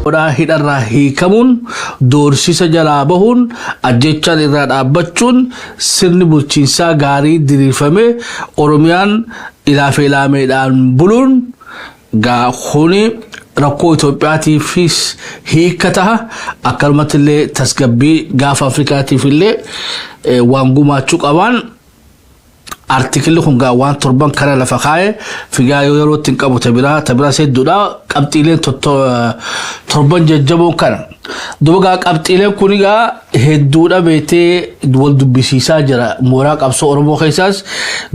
Oromoodhaa hidharraa hiikamuun, doorsisa jalaa bahuun, ajjechaan irraa dhaabbachuun, sirni bulchiinsaa gaarii diriirfamee Oromiyaan ilaafe ilaameedhaan buluun gaa kuni rakkoo Itoophiyaatiifis hiika taha, akkanumatti illee tasgabbii gaafa Afrikaatiif illee waan gumaachuu qabaan. Artikilli kun gaa waan torban kana lafa kaa'e figaa yoo yeroo ittiin qabu ta biraa hedduudha. Qabxiileen torban jajjaboon kana. Duba gaa qabxiileen kun gaa hedduudha beetee wal dubbisiisaa jira mooraa qabsoo Oromoo keessaas.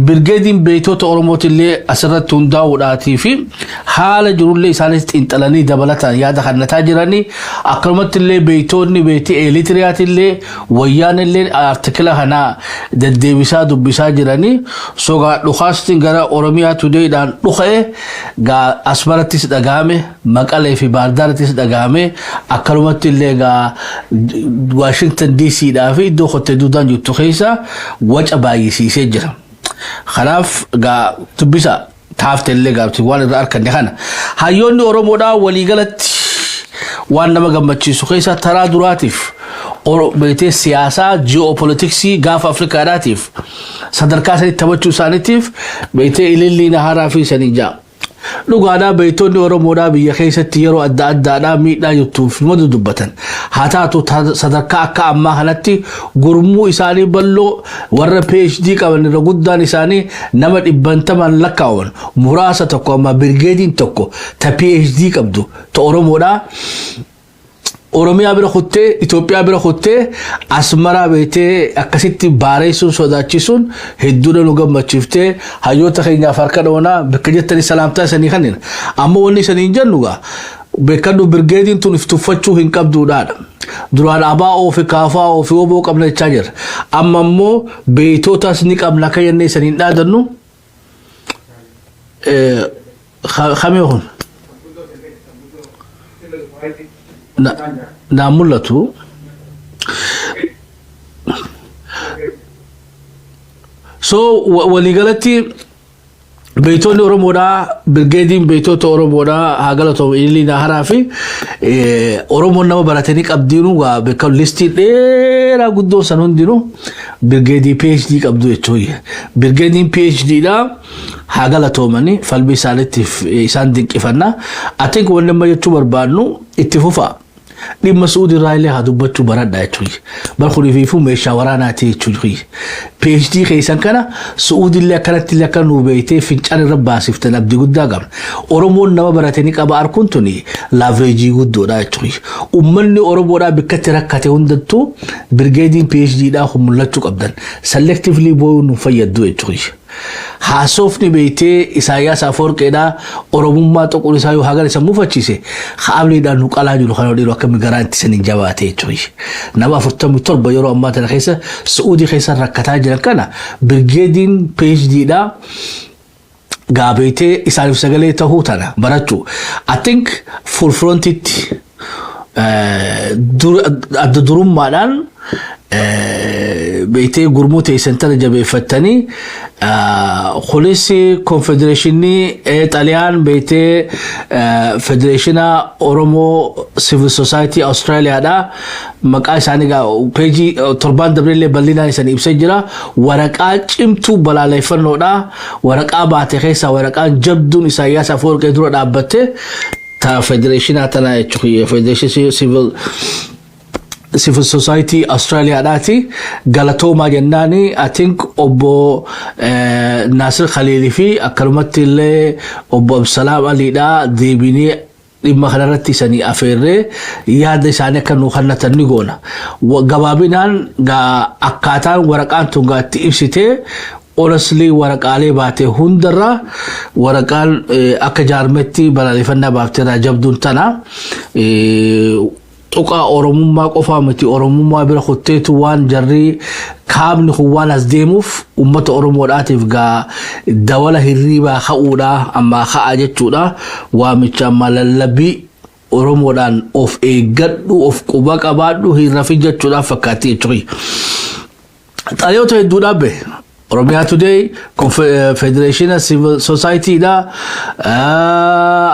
Birgeediin beektota Oromootillee asirratti hundaa'uudhaatii fi haala jirullee isaanis xiinxalanii dabalataan yaada kennataa jiranii, akkanumatti illee beektonni beektii Eeritiriyaatillee Wayyaanillee artikila kana deddeebisaa dubbisaa jiranii. Sogaa dhukaastiin gara Oromiyaa Tudeedhaan dhuka'e gaa Asmarattis dhagahame, Maqalee fi Baardaarattis dhagahame, akkanumatti illee gaa Waashingtan DC dhaa fi iddoo kottee duudaan jirtu keessa waca baay'isiisee jira. Kanaaf gaa dubbisa taafte illee gaabti waan irraa arganne kana. Hayyoonni Oromoodhaa waliigalatti waan nama gammachiisu keessa taraa duraatiif beektee siyaasaa ji'oopolitiksii gaafa Afrikaadhaatiif sadarkaa sanitti taphachuu isaaniitiif beektee ilillii naharaa fi sanii ja'a. Dhugaadhaa, beektonni Oromoodhaa biyya keessatti yeroo adda addaadhaa miidhaa jirtuuf numa dubbatan. Haa taatu, sadarkaa akka ammaa kanatti gurmuu isaanii bal'oo warra PhD qaban irra guddaan isaanii nama dhibbantamaan lakkaa'aman muraasa tokko, amma birgeediin tokko ta PhD qabdu ta Oromoodhaa Oromiyaa bira kuttee, Itoophiyaa bira kuttee, Asmaraa beetee akkasitti baareessuun sodaachisuun hedduudha nu gammachiiftee. Hayyoota keenyaaf harka dhoonaa, bakka jettanii salaamtaa isanii kanneen. Amma wanni isanii hin jennu gaa beekadhu, birgeediin tun if tuffachuu hin qabduudhaadha. Duraan ABO fi KFO fi WBO qabna jechaa jirra. Amma immoo beeytootas ni qabna akka jennee isanii hin dhaadannu. Kamee kun? Naan mul'atu. So waliigalatti beeytonni Oromoodhaa, birgeediin beeytota Oromoodhaa haa galatoomu. Ilillii Naaharaa fi Oromoon nama baratanii qabdiinuu waa beekamu listii dheeraa guddoo san hundinuu birgeedii PhD qabdu jechuudha. Birgeediin PhD dha haa galatoomanii, falmii isaaniitiif isaan dinqifanna. Ati wanni amma jechuu barbaadnu itti fufaa. Dhimma Suudii irraa illee haa dubbachuu baradha jechuudha. Bar kuniifuu meeshaa waraanaati jechuudha. PhD keessan kana Suudii illee akkanatti illee akka nuu beektee fincaan irra baasiftan abdii guddaa qabna. Oromoon nama baratanii qaba arkuun tuni leverage guddoodha jechuudha. Uummanni Oromoodhaa bikkatti rakkate hundattuu birgeediin PhD dhaa kun mul'achuu qabdan. Selectively boo'uun nu fayyaddu jechuudha. Haasofni beektee Isaayyaas Afoorqeedhaa Oromummaa xuquun isaa yoo hagan isa mufachiise, haamliidhaan nu qalaa jiru kana dhiiru akkami garaan itti saniin jabaate jechuudha. Nama 47 yeroo ammaa tana keessa Su'uudii keessa rakkataa jiran kana birgeediin PhD dhaa gaabeetee isaaniif sagalee tahuu tana barachuu. I think full frontitti adda durummaadhaan beektee gurmuu teessan tana jabeeffattanii, kunis konfedereeshinii Xaliyaan beektee federeeshina Oromoo Civil Society Australiyaadha. Maqaa isaanii peejii torbaan dabreellee bal'inaan isanii ibsee jira. Waraqaa cimtuu balaaleffannoodha. Waraqaa baate keessaa waraqaan jabduun Isaayyaas Afoorqee dura dhaabbatte ta federeeshinaa tanaa jechuudha. Federeeshinii Civil Society Australiyaadhaati. Galatoomaa jennaani. I think obbo Naasir Khaliilii fi akkanumatti illee obbo Absalaam Aliidha deebinee dhimma kanarratti isanii afeerree yaada isaanii akka nuu kennatan ni goona. Gabaabinaan akkaataan waraqaan tun gaatti ibsitee, honestly waraqaalee baatee hundarraa waraqaan akka jaarmetti balaaleffannaa baafteerraa jabduun tana. Tuqaa Oromummaa qofaa miti, Oromummaa bira kutteetu waan jarri kaabni kun waan as deemuuf uummata Oromoodhaatiif gaa dawala hirriibaa ka'uudha ammaa ka'a jechuudha. Waamicha ammaa lallabii Oromoodhaan of eeggadhu, of quba qabaadhu, hin rafin jechuudhaaf fakkaatti jechuudha. Xaaliyoota hedduu dhaabbe. Oromiyaa Today, Federation Civil Society dha.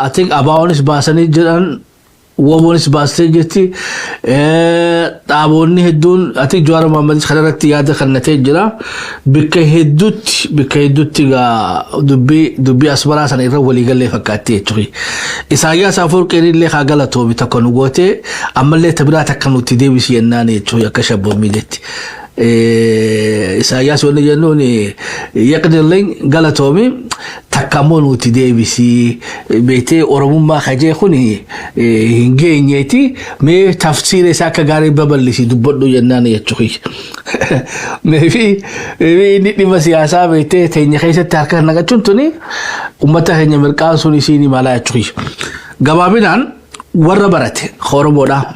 I think ABOnis baasanii jiran. WBOnis baastee jirti. Dhaaboonni hedduun ati Jawaar Mohammadis kanarratti yaada kennatee jira. Bikka hedduutti gaa dubbii Asmaraa sana irra waliigallee fakkaatti jechuudha. Isaayyaas Afoorqeen illee haa galatoomi, tokko nu gootee ammallee tabiraa takka nutti deebisi jennaan jechuudha akka shabboomiiletti. Isaayyaas wanni jennuun yaqdillee galatoomi, takka ammoo nuti deebisii beektee Oromummaa kajee kun hin geenyeeti, mee tafsiira isaa akka gaarii babal'isii dubbadhu jennaan jechuudha. Meefi inni dhimma siyaasaa beektee teenya keessatti harka naqachuun tuni uummata keenya mirqaan sun isiin malaa jechuudha. Gabaabinaan warra barate Oromoodhaa.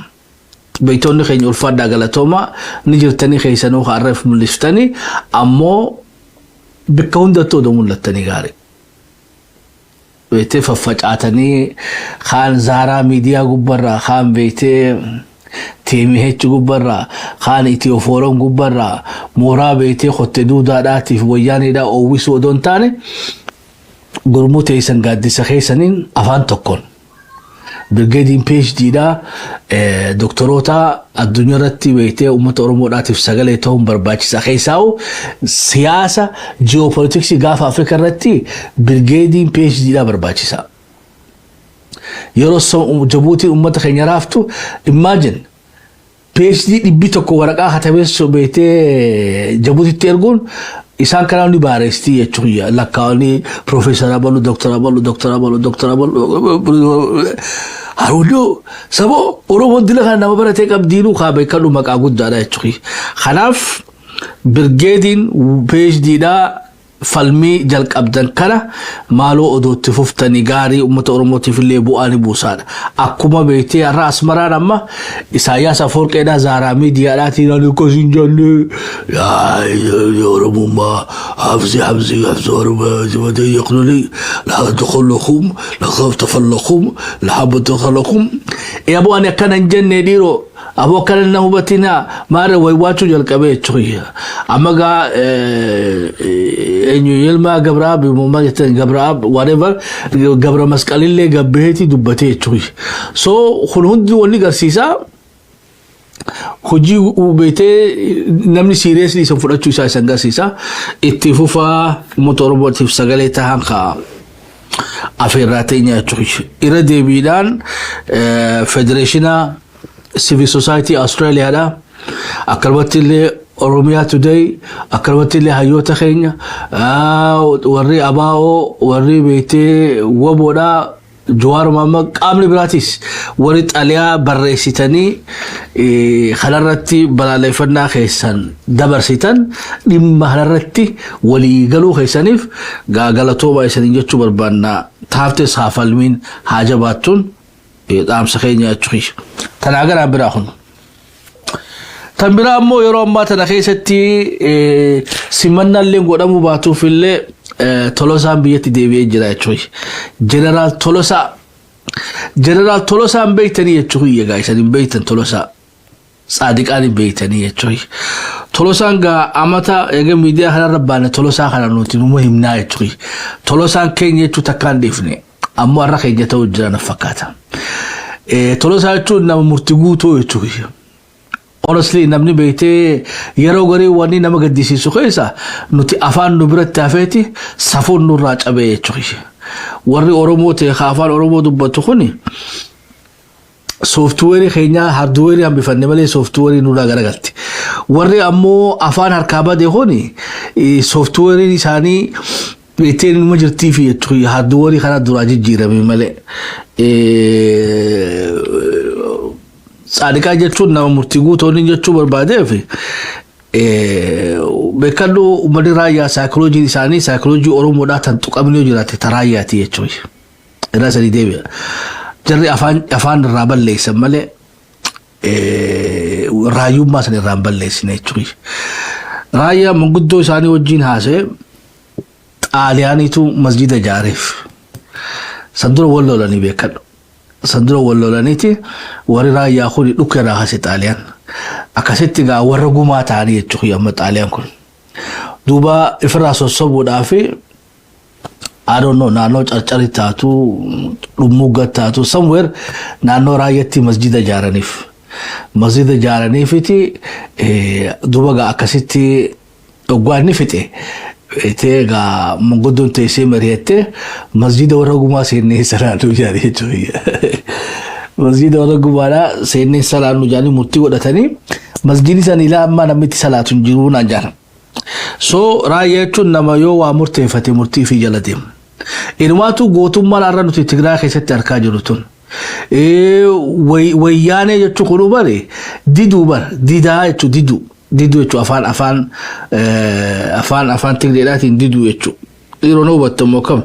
Beektonni keenya ulfaadhaa, galatooma, ni jirtanii keessanuu har'eef mul'iftanii, ammoo bikka hundattuu odoo mul'attanii gaarii. Beektee faffacaatanii kaan Zaaraa Miidiyaa gubbarraa, kaan beektee TMH gubbarraa, kaan Itiyoo Forum gubbarraa mooraa beektee kotte duudaadhaatiif wayyaaniidhaa oowwisuu odoo hin taane, gurmuu teessan gaaddisa keessaniin afaan tokkoon. Birgeediin PhDdha, doktoroota addunyaa irratti beektee uummata Oromoodhaatiif sagalee ta'uun barbaachisaa. Keessaa'u siyaasa ji'oopolitiksii gaafa Afrikaa irratti birgeediin PhDdha barbaachisaa. Yeroo Jabuutiin uummata keenya raaftu, imagine, PhD 100 waraqaa katabeessu beektee Jabuutitti erguun isaan kanaan ni baarestii jechuudha. Lakkaa'anii Piroofeesar Abaluu, Dooktar Abaluu, Dooktar Abaluu, Dooktar Abaluu. Haruudoo saboo Oromoon dila kana nama baratee qabdiinuu kaa beekadhu, maqaa guddaadha jechuudha. Kanaaf birgeediin PhDdhaa falmii jalqabdan kana maaloo odootti fuftanii gaarii, uummata Oromootiif illee bu'aa ni buusaadha. Akkuma beektee har'a Asmaraan amma Isaayyaas Afoorqeedhaa Zaaraa Miidiyaadhaatiin ani akkas hin jenne, Oromummaa hafzi hafzi hafzi Oromoo yaqnuni laa taqallakum laqad tafallakum lahabba. Aboo ani akkana hin jenne dhiiroo, aboo akkana na hubatinaa, maarra waywaachuu jalqabee jechuudha. Amma gaa eenyu Yilmaa Gabraab maal jettan, Gabraab, whatever, Gabra Masqalillee gabbeetii dubbatee jechuudha. So kun hundi wanni garsiisaa hojii beetee namni seriously isan fudhachuu isaa isan garsiisa. Itti fufaa, uummata Oromootiif sagalee tahan kaa afeerraa teenya jechuudha. Irra deebiidhaan federeeshina Civil Society Australiyaadha. Akkanumatti illee Oromiyaa Today, akkanumatti illee hayyoota keenya warri ABO, warri beektee WBOdha, Jawaar Mohammad, qaamni biraatis warri xaliyaa barreessitanii kanarratti balaaleffannaa keessan dabarsitan, dhimma kanarratti walii galuu keessaniif galatooma isanii jechuu barbaanna. Taaftes haa falmiin haa jabaattuun dhaamsa keenya jechuudha. Tanaa garaa biraa kun. Tan biraa ammoo yeroo ammaa tana keessatti simannaallee godhamuu baatuuf illee Tolosaan biyyatti deebi'ee jira jechuudha. Jeneraal Tolosaa. Jeneraal Tolosaan beektanii jechuudha, egaa isan hin beektan, Tolosaa. Tsaadiqaan hin beektanii jechuudha. Tolosaan gaa amata egaa miidiyaa kanarra baane Tolosaa kana nuti numa himnaa jechuudha. Tolosaan keenya jechuu takkaan dhiifne, ammoo har'a keenya ta'uu jira na fakkaata. Tolosaa jechuun nama murtii guutuu jechuudha. Honestly, namni beektee yeroo garii wanni nama gaddisiisu keessa nuti afaan nu biratti hafeeti safuun nurraa cabee jechuudha. Warri Oromoo ta'e ka afaan Oromoo dubbatu kuni sooftuweerii keenyaa hardweerii hambifanne malee sooftuweerii nurraa garagalti. Warri ammoo afaan harkaa bade kuni sooftuweeriin isaanii beektee numa jirtii fi jechuudha, hardweerii kana duraa jijjiirame malee. Tsaadiqaa jechuun nama murtii guutuu jechuu barbaadeef, beekadhu, uummanni raayyaa saayikiloojiin isaanii saayikoloojii Oromoodhaa tan tuqamni yoo jiraate ta raayyaati jechuudha. Irraa sadii deebi'a. Jarri afaan irraa balleessan malee raayyummaa sana irraa hin balleessine jechuudha. Raayyaa manguddoo isaanii wajjin haasa'e, Xaaliyaaniitu masjida ijaareef. San dura wal lolanii beekadhu. San dura wal lolaniiti warri raayyaa kun dhukkee irraa kaase Xaaliyaan. Akkasitti gaa warra gumaa ta'anii jechuudha amma Xaaliyaan kun. Duuba ifirraa sossobuudhaaf I don't know, naannoo Carcari taatu, Dhummuugga taatu, somewhere naannoo Raayyaatti masjida ijaaraniif. Masjida ijaaraniifiti duuba gaa akkasitti dhoggaa inni fixe. Tee gaa manguddoon teessee mari'attee, "Masjida warra gumaa seennee salaannu," jedhanii jechuudha. Masjida warra gumaadhaa seennee salaannu jedhanii murtii godhatanii masjidni san ilaa ammaa namni itti salaatu hin jiru naan jedhan. So Raayyaa jechuun nama yoo waa murteeffate murtii fi jala deema. Inumaatu gootummaan har'a nuti Tigraay keessatti argaa jirru tun. Wayyaanee jechuun kunuu bare diduu bara didaa jechuun diduu diduu jechuun afaan Tigreedhaatiin diduu jechuudha. Yeroo na hubattamu akkam.